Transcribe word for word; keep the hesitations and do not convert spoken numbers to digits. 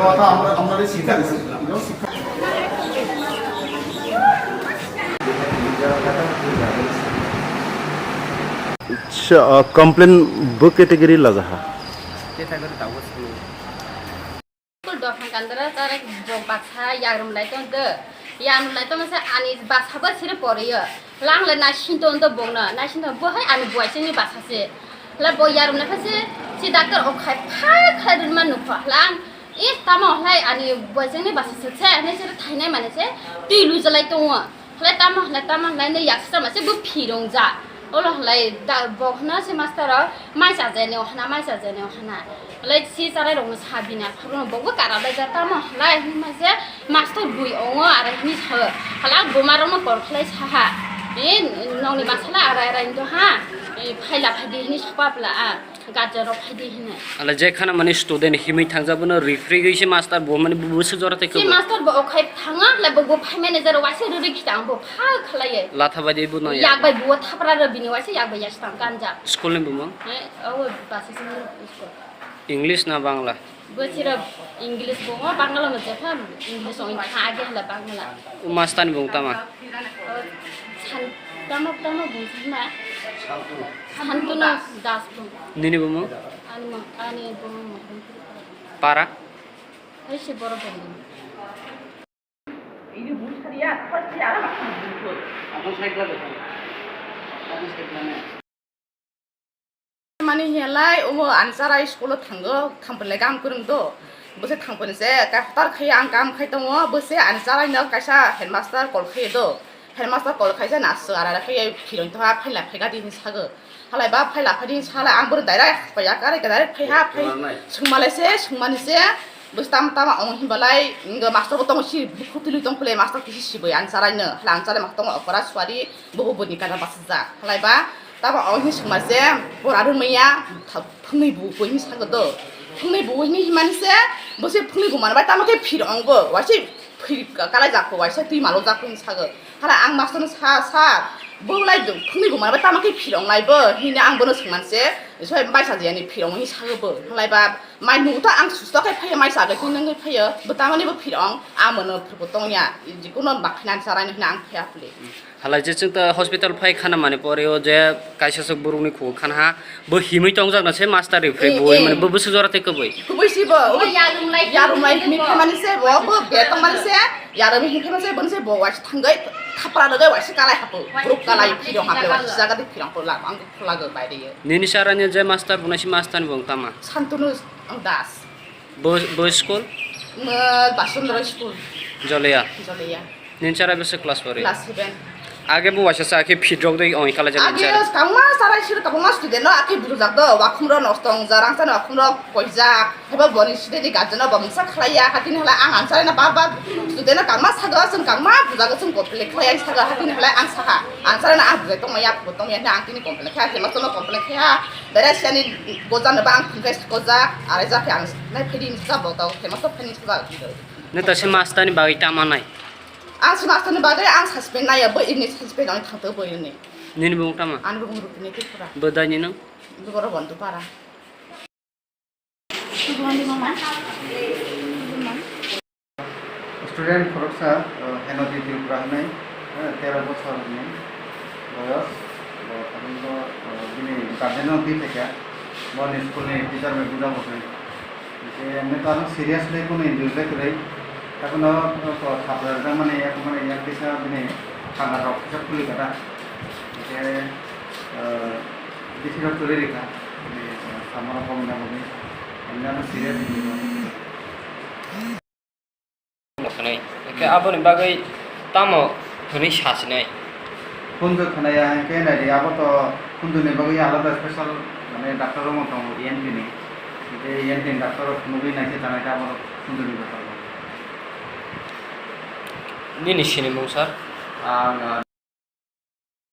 কথা আমরা, আমরা শিক্ষা দিচ্ছি, শিক্ষা। Acha, complain bo category lajaha. School dophang kandara tarik bo baksa yarum lai tong de. Yarum lai tong se ani baksa bo siri poriyo. Lang le naisin tong de bongno. Naisin tong bo hai ani buai sini baksa se. La bo yarum lai se si doctor o khai phai khai dun man nukho. Lang e tamo lai ani buai sini baksa se se ne siri thainai mane se tui lu jalai tongo. Hlai tamo, hlai tamo, hlai no yaksa ma se bo phirong ja. Olo hlai da, bo hwna se master o, mai cha jani o hwna, mai cha jani o hwna. Hlai si charai rok no sa bini aphuru no bo bo kara bai ja tamo hlai hwnma se master bui ongo aro hwnwi sa o. Hala buma rok no kol khlai sa ha. E nong ni basa la arai arai ndo ha. E phaila phai di hwnwi sa pa pla a. Guardian rok phai di hwnwi. Ala je khana mani student himwi thangjak bono referee gwi se master bo mani bo bwswk jora tei kwbwi. Se master bo okhai thanga le bo bo phai manager waisa rwrwi khita ang bo pha khlaiwi. Latha bai di bo no ya. Yak bai bo thapra rw bini waisa yak bai yas tang kanjak. School ni bumung? Eh, o basa se school. English na Bangla? Bo sira English bo ngo Bangla no jepha English ong kha age hla Bangla. O master ni bumung tama? O san tama tama bumung ma. Santunu Das bumung. Nini bumung? Ani mo, ani bumung mo. Para? Hai se boro bumung. Mani hiya lai omo ani charai school o thango, thampani lai kam kwrwng do. Bwse thampani se ka hotar khai ang kam khai tongo, bwse ani charai no kaisa headmaster call khai do. Headmaster call khai se na swk ara khai phirong tongha phaila phai gadi hin sago. Halai ba phaila phai din sala ang bwrwi direct phaiya kare direct phaiha phai swngmalai se swngmani se bwstam tama ong hinbalai ngo master bo tongo si bukhuk tuli tong phle master kisi sibui ang charai no hala ang charai ma tongo okora suari bo bo bwrwi kana basa ja halai ba tama ong hin swngma se pora rwmaya phungni bu bo hin sago do phungni bu hin hinmani se bo se phungni bu manbai tamo khe phir ong bo waise phir kalai jak bo waise twi malo jak bo hin sago hala ang master no sa sa Bo lai do, phungni bo manba tamo khe phirong lai bo, hini ang bono swngman se, soi bai sa jani phirong ni sago bo, lai ba mai nu ta ang susto khe phai mai sa khe nang phai bo tamani bo phirong, amono phirbo tong ya, jikuno bak phinan sarai hina ang phai apli. Halai je chwng ta hospital phai khana mani pore o je kaisa sok burung ni khu khana ha, bo himui tong jak na se master ri phai Eh, bo eh. Mane bo bwswk jora te kwbui. Kubui si bo, o Yarwng lai yarwng lai ni khe mani se bo, bo be tong mani se, yarwng ni khe mani se, bo ni se bo wai thangoi thapra logoi waisa kalai hapo. Waisa group kalai thapra phirong hapo, logoi waisa jaga de phirong po lak ang khula go bai de. Nini sara ni je master bo nasi master ni bong tama. Santunu ang Das. Bo, bo school? Mo Basundra school. Joleya. Joleya. Nini sara bese class four. Class seven. Age bo waisa sa khe phirok de ong kala jani Age sara. Kangma sara sir kabangma student no ake burujak do wakhum ro nostong jarang sa wakhum ro koijak. Haiba boni side di guardian no bo mungsa khlaiya, hatini hala ang ansarena ba ba student no kangma sago, chwng kangma bujago, chwng complain khlaiya, ang sago, hatini hala ang saha, ansarena ang bujai tongmaya, bo tongya, ang tini complain khlaiya, hema sono complain khlaiya, dara siani goja no ba ang confess goja, arai ja khe ang nai phedi ni sa bo tau, hema so phedi ni sa. Neta se master ni bagwi tama nai? Ang se master ni bagwi ang suspend naiya, bo ini suspend ang thangto bo ini. Nini bung tama? Ani bung Rupini Tripura. Bo dai ni no? Boro Bondupara. Student khoroksa, uh, Henoti Tripura hinwi, uh, tero bochor ni boyos, bo tabuk bo, uh, bini guardian no twi phaikha, boni school ni teacher bai buja bo khe. Hwnkhe, hwnkhe to ano seriously kunu injury le kwrwi, takhwno, uh, thapra rwjakmani, yakmani, yak kisa bini thanga rok kisa phulwi kha da. Hwnkhe, uh, Bisi rok kwrwi rikha, bini, eh, samano kok na bagwi, hamya no serious ni bagwi. Khwnai. Hwnkhe aboni bagwi tamo hwnwi sasinai? Khunju khwnaya hwnkhe naidi, abo to khunjuni bagwi alada special, mane, doctor rok tongo, E N T ni. Hwnkhe E N T ni doctor rok phunugwi naikhe tanai khe abo khunjuni bwskango. Nini sinimung, sir? Ang, ah,